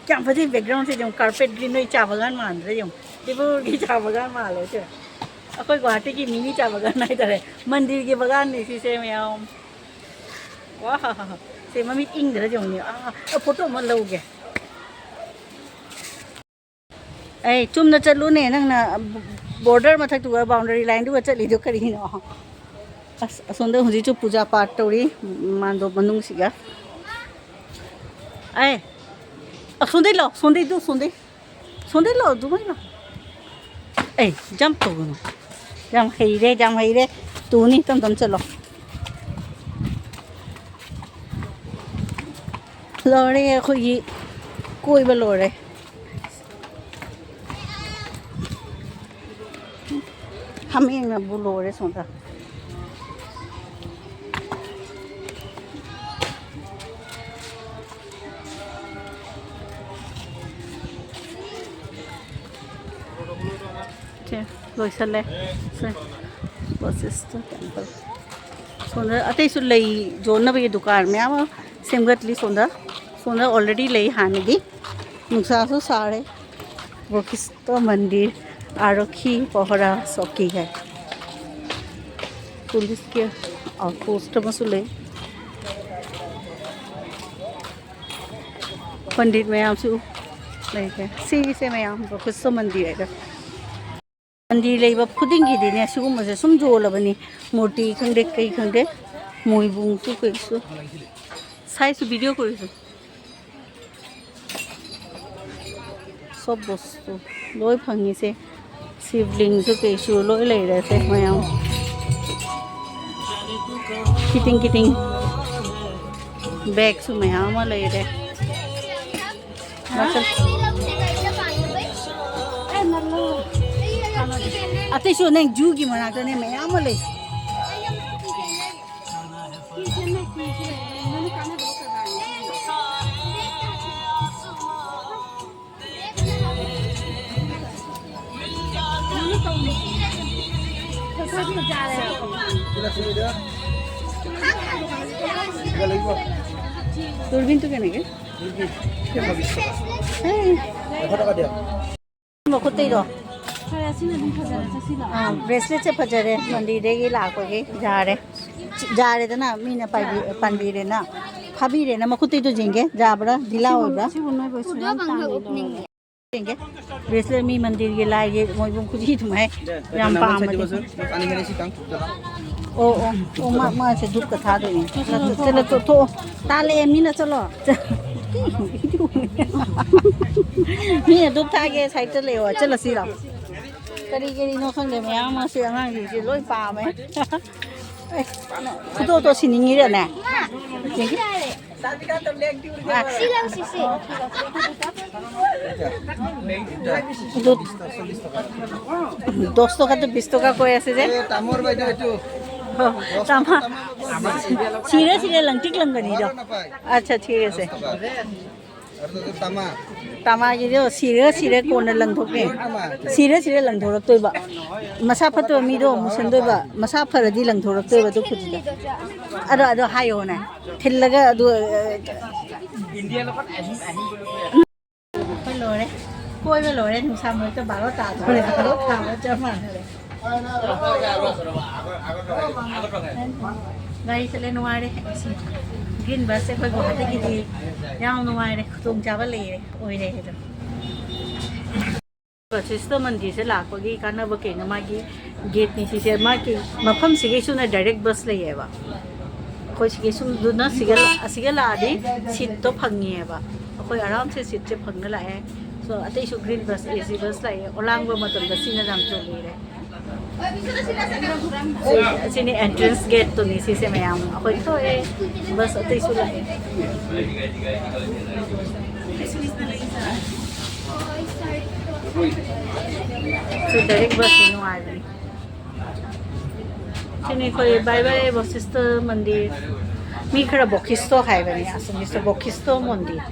ꯀꯌꯥꯝ ꯐꯖꯩ, ꯕꯦꯛꯒ꯭ꯔꯥꯎꯟꯁꯦ ꯌꯦꯡꯉꯨ, ꯀꯥꯔꯄꯦꯠ ꯒ꯭ꯔꯤꯟ, ꯅꯣꯏ ꯆꯥ ꯕꯒꯥꯟ ꯃꯥꯟꯗ꯭ꯔꯦ ꯌꯦꯡꯉꯨ, ꯇꯦꯕꯜꯒꯤ ꯆꯥ ꯕꯒꯥꯟ ꯃꯥꯜꯂꯦ ꯁꯦ꯫ ꯑꯩꯈꯣꯏ ꯒꯨꯍꯥꯇꯤꯒꯤ ꯃꯤꯃꯤ ꯆꯥ ꯕꯒꯥꯟ ꯍꯥꯏꯇꯥꯔꯦ, ꯃꯟꯗꯤꯔꯒꯤ ꯕꯒꯥꯟꯅꯤ ꯁꯤꯁꯦ ꯃꯌꯥꯝ꯫ ꯋꯥ, ꯁꯦ ꯃꯃꯤꯠ ꯏꯪꯗ꯭ꯔꯥ ꯌꯦꯡꯉꯨꯅꯦ꯫ ꯑꯥ, ꯐꯣꯇꯣ ꯑꯃ ꯂꯧꯒꯦ꯫ ꯑꯩ ꯆꯨꯝꯅ ꯆꯠꯂꯨꯅꯦ, ꯅꯪꯅ ꯕꯣꯔꯗꯔ ꯃꯊꯛꯇꯨꯒ ꯕꯥꯎꯟꯗꯔꯤ ꯂꯥꯏꯟꯗꯨꯒ ꯆꯠꯂꯤꯗꯣ ꯀꯔꯤꯒꯤꯅꯣ? ꯑꯁ, ꯑꯁꯣꯝꯗ ꯍꯧꯖꯤꯛꯁꯨ ꯄꯨꯖꯥ ꯄꯥꯠ ꯇꯧꯔꯤ, ꯃꯥꯟꯗꯣꯞ ꯃꯅꯨꯡꯁꯤꯒ꯫ ꯑꯩ, ꯑꯁꯣꯝꯗꯩ ꯂꯥꯛꯑꯣ, ꯁꯣꯝꯗꯩ, ꯗꯨ ꯁꯣꯝꯗꯩ꯫ ꯁꯣꯝꯗꯩ ꯂꯥꯛꯑꯣ, ꯑꯗꯨꯃꯥꯏ ꯂꯥꯛꯑꯣ꯫ ꯑꯩ, ꯖꯝꯞ ꯇꯧꯒꯅꯨ꯫ ꯌꯥꯝ ꯍꯩꯔꯦ, ꯌꯥꯝ ꯍꯩꯔꯦ꯫ ꯇꯨꯅꯤ, ꯇꯞ ꯇꯞ ꯆꯠꯂꯣ꯫ ꯂꯣꯏꯔꯦ, ꯑꯩꯈꯣꯏꯒꯤ ꯀꯣꯏꯕ ꯂꯣꯏꯔꯦ꯫ ꯍꯥꯃꯦꯡꯅꯕꯨ ꯂꯣꯏꯔꯦ ꯁꯣꯝꯗ꯫ ꯁꯦ, ꯂꯣꯏꯁꯜꯂꯦ꯫ ꯁꯦ, ꯕꯣꯙꯤꯁ꯭ꯠ ꯇꯦꯝꯄꯜ꯫ ꯁꯣꯝꯗ ꯑꯇꯩꯁꯨ ꯂꯩ ꯌꯣꯟꯅꯕꯒꯤ ꯗꯨꯀꯥꯟ ꯃꯌꯥꯝ ꯑꯃ ꯁꯦꯝꯒꯠꯂꯤ ꯁꯣꯝꯗ꯫ ꯁꯣꯝꯗ already ꯂꯩ ꯍꯥꯟꯅꯒꯤ꯫ ꯅꯨꯡꯁꯥꯁꯨ ꯁꯥꯔꯦ꯫ ꯕꯣꯙꯤꯁ꯭ꯠ ꯃꯟꯗꯤꯔ, ꯑꯥꯔꯣꯈꯤ ꯄꯣꯍꯣꯔꯥ ꯆꯧꯀꯤ ꯍꯥꯏ꯫ ꯄꯨꯂꯤꯁꯀꯤ ꯑꯥꯎꯠꯄꯣꯁ꯭ꯠ ꯑꯃꯁꯨ ꯂꯩ꯫ ꯄꯟꯗꯤꯠ ꯃꯌꯥꯝꯁꯨ ꯂꯩꯔꯦ꯫ ꯁꯤꯒꯤꯁꯦ ꯃꯌꯥꯝ ꯕꯣꯙꯤꯁ꯭ꯠ ꯃꯟꯗꯤꯔ ꯍꯥꯏꯗꯣ꯫ ꯃꯟꯗꯤꯔ ꯂꯩꯕ ꯈꯨꯗꯤꯡꯒꯤꯗꯤꯅꯦ ꯁꯤꯒꯨꯝꯕꯁꯦ ꯁꯨꯝ ꯌꯣꯜꯂꯕꯅꯤ꯫ ꯃꯨꯔꯇꯤ ꯈꯪꯗꯦ, ꯀꯩ ꯈꯪꯗꯦ, ꯃꯣꯏꯕꯨꯡꯁꯨ ꯀꯩꯁꯨ꯫ ꯁꯥꯏꯁꯨ video ꯀꯣꯏꯁꯨ꯫ ꯁꯣꯞ ꯕꯣꯁꯇꯨ ꯂꯣꯏ ꯐꯪꯉꯤꯁꯦ꯫ ꯁꯤꯕꯂꯤꯡꯁꯨ ꯀꯩꯁꯨ ꯂꯣꯏ ꯂꯩꯔꯦꯁꯦ ꯃꯌꯥꯝ꯫ ꯈꯤꯇꯤꯡ ꯈꯤꯇꯤꯡ ꯕꯦꯒꯁꯨ ꯃꯌꯥꯝ ꯑꯃ ꯂꯩꯔꯦ꯫ ꯃꯁꯜ-, ꯑꯇꯩꯁꯨ ꯅꯪ ꯖꯨꯒꯤ ꯃꯅꯥꯛꯇꯅꯦ ꯃꯌꯥꯝ ꯑꯃ ꯂꯩ꯫ ꯗꯨꯔꯕꯤꯟ ꯇꯨ ꯀꯦꯅꯦ ꯀꯦ? ꯍꯦ꯫ ꯃꯈꯨꯠꯇꯩꯗꯣ꯫ ꯍꯣꯏ, ꯑꯁꯤꯅ ꯑꯗꯨꯝ ꯐꯖꯔꯦ, ꯆꯠꯁꯤꯜꯂꯣ꯫ ꯑꯥ, bracelet ꯁꯦ ꯐꯖꯔꯦ, ꯃꯟꯗꯤꯔꯗꯒꯤ ꯂꯥꯛꯄꯒꯤ ꯌꯥꯔꯦ꯫ ꯌꯥꯔꯦꯗꯅ, ꯃꯤꯅ ꯄꯥꯏꯕꯤ-, ꯄꯥꯟꯕꯤꯔꯦꯅ, ꯐꯥꯕꯤꯔꯦꯅ꯫ ꯃꯈꯨꯠꯇꯩꯗꯣ ꯌꯦꯡꯒꯦ, ꯌꯥꯕ꯭ꯔꯥ? ꯗꯤꯂꯥ ꯑꯣꯏꯕ꯭ꯔꯥ? ꯁꯤꯕꯨ ꯅꯣꯏꯕꯨ ꯁꯨꯃꯥꯏꯅ ꯇꯥꯡꯉꯤꯅꯣ? ꯌꯦꯡꯒꯦ꯫ Bracelet ꯃꯤ ꯃꯟꯗꯤꯔꯒꯤ ꯂꯥꯏꯒꯤ ꯃꯣꯏꯕꯨꯡ ꯈꯨꯖꯤ ꯑꯗꯨꯃꯥꯏ ꯌꯥꯝ ꯄꯥꯝꯃꯗꯤ꯫ ꯑꯣ, ꯑꯣ, ꯑꯣ, ꯃꯥ, ꯃꯥꯁꯦ ꯙꯨꯞꯀ ꯊꯥꯗꯣꯏꯅꯦ꯫ ꯆꯠꯂꯣ, ꯆꯠꯂꯣ, ꯆꯠꯂꯣ, ꯊꯣꯛꯑꯣ꯫ ꯇꯥꯜꯂꯛꯑꯦ ꯃꯤꯅ, ꯆꯠꯂꯣ꯫ ꯃꯤꯅ ꯙꯨꯞ ꯊꯥꯒꯦ ꯁꯥꯏꯗ ꯆꯠꯂꯛꯑꯦ, ꯆꯠꯂꯁꯤ ꯂꯥꯎ꯫ ꯀꯔꯤ ꯀꯔꯤꯅꯣ ꯈꯪꯗꯦ, ꯃꯌꯥꯝ ꯑꯃꯁꯦ ꯑꯉꯥꯡꯁꯤꯡꯁꯦ ꯂꯣꯏ ꯄꯥꯝꯃꯦ꯫ ꯑꯦ, ꯈꯨꯗꯣꯞꯇꯣ ꯁꯤꯅꯤꯡꯉꯤꯔꯅꯦ? ꯌꯦꯡꯒꯦ꯫ ꯁꯤ ꯂꯧ, ꯁꯤ, ꯁꯤ꯫ ꯑꯗꯨ ꯗꯁ ꯇꯀꯥꯗ ꯕꯤꯁ ꯇꯀꯥ ꯀꯣꯏ ꯑꯁꯤ ꯖꯦ꯫ ꯑꯦ, ꯇꯥꯃꯣꯔ ꯕꯥꯏꯗ ꯍꯥꯏꯗꯨ꯫ ꯍꯣ, ꯇꯥꯃ-, ꯁꯤꯔꯦ, ꯁꯤꯔꯦ, ꯂꯪꯇ꯭ꯔꯤꯛ ꯂꯪꯒꯅꯤꯗꯣ꯫ ꯑꯠꯆꯥ, ꯊꯤꯔꯦꯁꯦ꯫ ꯑꯗꯨꯗ ꯇꯥꯃ꯫ ꯇꯥꯃꯒꯤꯗꯣ ꯁꯤꯔꯦ, ꯁꯤꯔꯦ, ꯀꯣꯟꯅ ꯂꯪꯊꯣꯛꯀꯦ꯫ ꯁꯤꯔꯦ, ꯁꯤꯔꯦ, ꯂꯪꯊꯣꯔꯛꯇꯣꯏꯕ꯫ ꯃꯁꯥ ꯐꯠꯇꯕ ꯃꯤꯗꯣ ꯃꯨꯁꯟꯗꯣꯏꯕ꯫ ꯃꯁꯥ ꯐꯔꯗꯤ ꯂꯪꯊꯣꯔꯛꯇꯣꯏꯕ ꯑꯗꯨ ꯈꯨꯖꯤꯗꯣ꯫ ꯑꯗꯣ, ꯑꯗꯣ ꯍꯥꯏꯌꯣꯅꯦ꯫ ꯊꯤꯜꯂꯒ ꯑꯗꯨ, ꯑ, ꯑꯩꯈꯣꯏ ꯂꯣꯏꯔꯦ꯫ ꯀꯣꯏꯕ ꯂꯣꯏꯔꯦ꯫ ꯅꯨꯡꯁꯥ ꯃꯔꯛꯇ ꯕꯥꯔꯣ ꯇꯥꯗꯣꯔꯦ꯫ ꯕꯥꯔꯣ ꯇꯥꯕ ꯆꯞ ꯃꯥꯟꯅꯔꯦ꯫ ꯒꯥꯔꯤ ꯆꯠꯂꯦ, ꯅꯨꯡꯉꯥꯏꯔꯦ꯫ ꯒ꯭ꯔꯤꯟ ꯕꯁꯁꯦ ꯑꯩꯈꯣꯏ ꯒꯨꯋꯥꯍꯥꯇꯤꯒꯤꯗꯤ ꯌꯥꯝ ꯅꯨꯡꯉꯥꯏꯔꯦ, ꯈꯨꯗꯣꯡꯆꯥꯕ ꯂꯩꯔꯦ, ꯑꯣꯏꯔꯦ ꯑꯗꯣ꯫ ꯕꯁꯤꯁꯇ ꯃꯟꯗꯤꯔꯁꯦ ꯂꯥꯛꯄꯒꯤ ꯀꯥꯟꯅꯕ ꯀꯩꯅꯣ? ꯃꯥꯒꯤ ꯒꯦꯠꯅꯤ ꯁꯤꯁꯦ, ꯃꯥꯒꯤ ꯃꯐꯝꯁꯤꯒꯤꯁꯨꯅ ꯗꯥꯏꯔꯦꯛ ꯕꯁ ꯂꯩꯌꯦꯕ꯫ ꯑꯩꯈꯣꯏ ꯁꯤꯒꯤ ꯁꯨꯝꯗꯨꯅ ꯁꯤꯒ, ꯑꯁꯤꯒ ꯂꯥꯛꯑꯗꯤ ꯁꯤꯠꯇꯣ ꯐꯪꯉꯦꯕ꯫ ꯑꯩꯈꯣꯏ ꯑꯔꯥꯝꯁꯦ ꯁꯤꯠꯁꯦ ꯐꯪꯅ ꯂꯥꯛꯑꯦ꯫ ꯁꯣ ꯑꯇꯩꯁꯨ ꯒ꯭ꯔꯤꯟ ꯕꯁ, ꯑꯦ ꯁꯤ ꯕꯁ ꯂꯥꯛꯑꯦ꯫ ꯑꯣꯂꯥꯡꯕ ꯃꯇꯝꯗ ꯁꯤꯅ ꯌꯥꯝ ꯇꯣꯡꯉꯤꯔꯦ꯫ ꯁꯤꯅꯤ ꯑꯦꯟꯇ꯭ꯔꯦꯟꯁ ꯒꯦꯠꯇꯨꯅꯤ ꯁꯤꯁꯦ ꯃꯌꯥꯝ꯫ ꯑꯩꯈꯣꯏ ꯊꯣꯛꯑꯦ, ꯕꯁ ꯑꯇꯩꯁꯨ ꯂꯥꯛꯑꯦ꯫ ꯁꯤ ꯗꯥꯏꯔꯦꯛ ꯕꯁꯁꯤ ꯅꯨꯡꯉꯥꯏꯕꯅꯤ꯫ ꯁꯤꯅꯤ ꯑꯩꯈꯣꯏ ꯕꯥꯏ ꯕꯥꯏ ꯕꯣꯁꯤꯁꯇ ꯃꯟꯗꯤꯔ꯫ ꯃꯤ ꯈꯔ ꯕꯣꯈꯤꯁꯇꯣ ꯍꯥꯏꯕꯅꯤ, ꯑꯁꯣꯝꯒꯤꯁꯨ ꯕꯣꯈꯤꯁꯇꯣ ꯃꯟꯗꯤꯔ,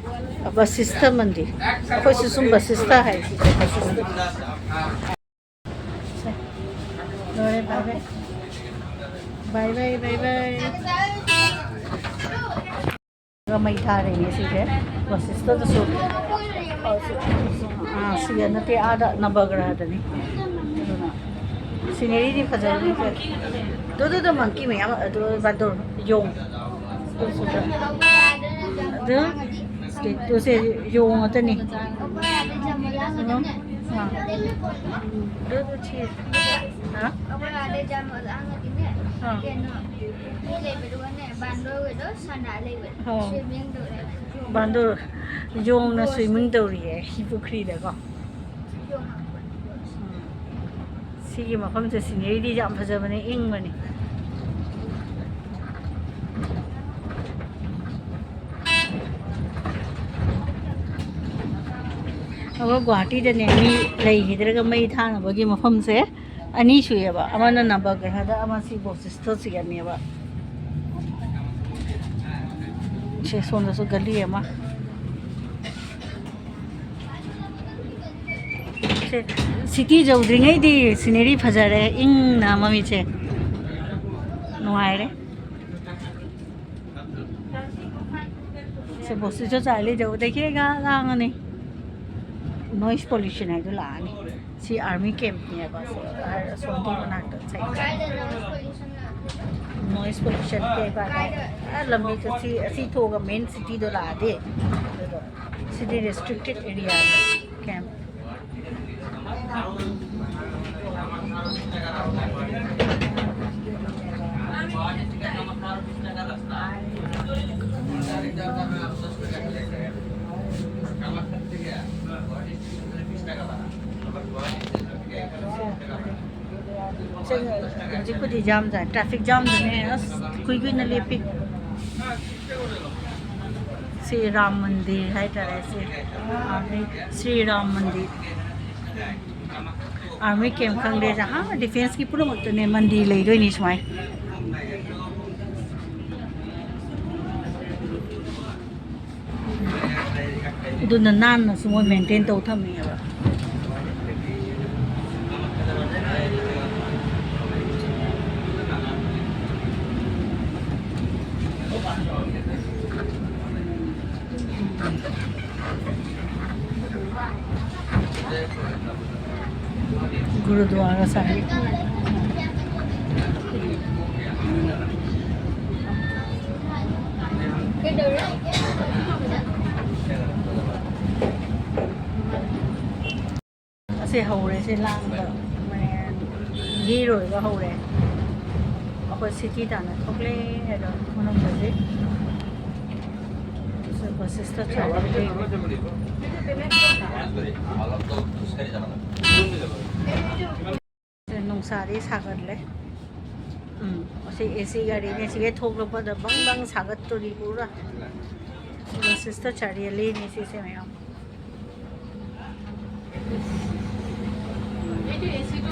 ꯕꯁꯤꯁꯇ ꯃꯟꯗꯤꯔ꯫ ꯑꯩꯈꯣꯏꯁꯨ ꯁꯨꯝ ꯕꯁꯤꯁꯇ ꯍꯥꯏ꯫ ꯂꯣꯏꯔꯦ, ꯕꯥꯏ ꯕꯥꯏ꯫ ꯕꯥꯏ ꯕꯥꯏ, ꯕꯥꯏ ꯕꯥꯏ꯫ ꯃꯩ ꯊꯥꯔꯦꯅꯦ ꯁꯤꯁꯦ꯫ ꯕꯁꯤꯁꯇꯗꯁꯨ꯫ ꯑꯥ, ꯁꯤꯗ ꯅꯠꯇꯦ, ꯑꯥꯗ ꯅꯕꯒ꯭ꯔꯍꯗꯅꯤ꯫ ꯑꯗꯨꯅ ꯁꯤꯅꯔꯤꯗꯤ ꯐꯖꯕꯅꯤ ꯁꯦ꯫ ꯑꯗꯨꯗꯨꯗ ꯃꯪꯀꯤ ꯃꯌꯥꯝ, ꯑꯗꯨ ꯕꯥꯗꯣꯔ, ꯌꯣꯡ꯫ ꯑꯗꯨꯁꯨ ꯈꯔ꯫ ꯑꯗꯨ ꯁꯦ ꯌꯣꯡ ꯉꯥꯛꯇꯅꯤ꯫ ꯑꯥ꯫ ꯑꯗꯨ ꯁꯤ꯫ ꯍꯥ? ꯑꯥ꯫ ꯃꯤ ꯂꯩꯕꯗꯨꯒꯅꯦ, ꯕꯥꯟꯗꯣꯔꯒꯗꯣ ꯁꯥꯟꯅ ꯂꯩꯕ꯫ ꯑꯣ꯫ ꯁ꯭ꯋꯤꯃꯤꯡ ꯇꯧꯔꯦ꯫ ꯕꯥꯟꯗꯣꯔ, ꯌꯣꯡꯅ ꯁ꯭ꯋꯤꯃꯤꯡ ꯇꯧꯔꯤꯌꯦ ꯁꯤ ꯄꯨꯈ꯭ꯔꯤꯗꯀꯣ꯫ ꯌꯣꯡ ꯍꯥꯞꯄ꯫ ꯎꯝ꯫ ꯁꯤꯒꯤ ꯃꯐꯝꯁꯦ ꯁꯤꯅꯔꯤꯗꯤ ꯌꯥꯝ ꯐꯖꯕꯅꯦ, ꯏꯪꯕꯅꯦ꯫ ꯑꯩꯈꯣꯏ ꯒꯨꯋꯥꯍꯥꯇꯤꯗꯅꯦ, ꯃꯤ ꯂꯩꯈꯤꯗ꯭ꯔꯒ ꯃꯩ ꯊꯥꯅꯕꯒꯤ ꯃꯐꯝꯁꯦ ꯑꯅꯤ ꯁꯨꯏꯌꯦꯕ꯫ ꯑꯃꯅ ꯅꯕꯒ꯭ꯔꯍꯗ, ꯑꯃ ꯁꯤ ꯕꯣꯁꯤꯁꯇꯣ ꯆꯤꯀꯟꯅꯦꯕ꯫ ꯁꯦ, ꯁꯣꯝꯗꯁꯨ ꯒꯂꯤ ꯑꯃ꯫ ꯁꯦ, ꯁꯤꯇꯤ ꯌꯧꯗ꯭ꯔꯤꯉꯩꯗꯤ ꯁꯤꯅꯔꯤ ꯐꯖꯔꯦ, ꯏꯪꯅ ꯃꯃꯤꯠꯁꯦ ꯅꯨꯡꯉꯥꯏꯔꯦ꯫ ꯁꯦ, ꯕꯣꯁꯤꯁꯇꯣ ꯆꯥꯔꯂꯤ ꯌꯧꯕꯗꯒꯤ ꯂꯥꯡꯉꯅꯤ꯫ ꯅꯣꯏꯁ ꯄꯣꯂꯨꯁꯟ ꯍꯥꯏꯗꯣ ꯂꯥꯛꯑꯅꯤ꯫ ꯁꯤ ꯑꯥꯔꯃꯤ ꯀꯦꯝꯞꯅꯦꯕ, ꯁꯣꯝꯒꯤ ꯃꯅꯥꯛꯇ ꯁꯥꯏꯠꯇ꯫ ꯅꯣꯏꯁ ꯄꯣꯂꯨꯁꯟ ꯀꯩꯀꯥꯗꯣ, ꯑꯥ, ꯂꯝꯕꯤꯗꯣ ꯁꯤ, ꯑꯁꯤ ꯊꯣꯛꯑꯒ ꯃꯦꯟ ꯁꯤꯇꯤꯗꯣ ꯂꯥꯛꯑꯗꯤ, ꯑꯗꯨꯗꯣ ꯁꯤꯗꯤ ꯔꯦꯁꯇ꯭ꯔꯤꯛꯇꯦꯠ ꯑꯦꯔꯤꯌꯥꯅꯤ ꯀꯦꯝꯞ꯫ ꯁꯦ, ꯍꯧꯖꯤꯛꯄꯨꯗꯤ ꯖꯥꯝ ꯇꯥꯏ, ꯇ꯭ꯔꯥꯐꯤꯛ ꯖꯥꯝꯗꯨꯅꯦ꯫ ꯑꯁ, ꯀꯨꯏ ꯀꯨꯏꯅ ꯂꯦꯞꯄꯤ꯫ ꯁꯤ ꯔꯥꯝ ꯃꯟꯗꯤꯔ ꯍꯥꯏꯇꯥꯔꯦ, ꯁꯤ ꯑꯥꯔꯃꯤ, ꯁ꯭ꯔꯤ ꯔꯥꯝ ꯃꯟꯗꯤꯔ꯫ ꯑꯥꯔꯃꯤ ꯀꯦꯝꯞ ꯈꯪꯗꯦ, ꯑꯍꯥꯟꯕ ꯗꯤꯐꯦꯟꯁꯀꯤ ꯄꯨꯝꯅꯃꯛꯇꯅꯦ ꯃꯟꯗꯤꯔ ꯂꯩꯗꯣꯏꯅꯤ ꯁꯨꯃꯥꯏꯅ꯫ ꯑꯗꯨꯅ ꯅꯥꯟꯅꯁꯨ ꯃꯣꯏ ꯃꯦꯟꯇꯦꯟ ꯇꯧ ꯊꯝꯃꯦꯕ꯫ ꯒꯨꯔꯨꯗ꯭ꯋꯥꯔꯥ ꯁꯥꯍꯤꯕ꯫ ꯑꯁꯤ ꯍꯧꯔꯦ, ꯁꯤ ꯂꯥꯡꯕ, ꯃꯌꯥꯝ ꯌꯩꯔꯣꯏꯕ ꯍꯧꯔꯦ꯫ ꯑꯩꯈꯣꯏ ꯁꯤꯇꯤ ꯇꯥꯟꯅ ꯊꯣꯛꯂꯦ ꯑꯗꯣ ꯃꯅꯨꯡꯗꯗꯤ꯫ ꯁꯤ ꯕꯁ ꯏꯁꯇꯣꯞ ꯆꯥꯎꯔꯦ꯫ ꯅꯨꯡꯁꯥꯗꯤ ꯁꯥꯒꯠꯂꯦ꯫ ꯎꯝ, ꯑꯁꯤ ꯑꯦ ꯁꯤ ꯒꯥꯔꯤꯅꯦ, ꯁꯤꯒ ꯊꯣꯛꯂꯛꯄꯗ ꯕꯪ ꯕꯪ ꯁꯥꯒꯠꯇꯣꯔꯤ ꯄꯨꯔꯥ꯫ ꯁꯤꯗ ꯁꯤꯁꯇꯔ ꯆꯥꯔꯦꯂꯤꯅꯦ ꯁꯤꯁꯦ ꯃꯌꯥꯝ꯫ ꯑꯩꯗꯤ ꯑꯦꯁꯤꯗꯣ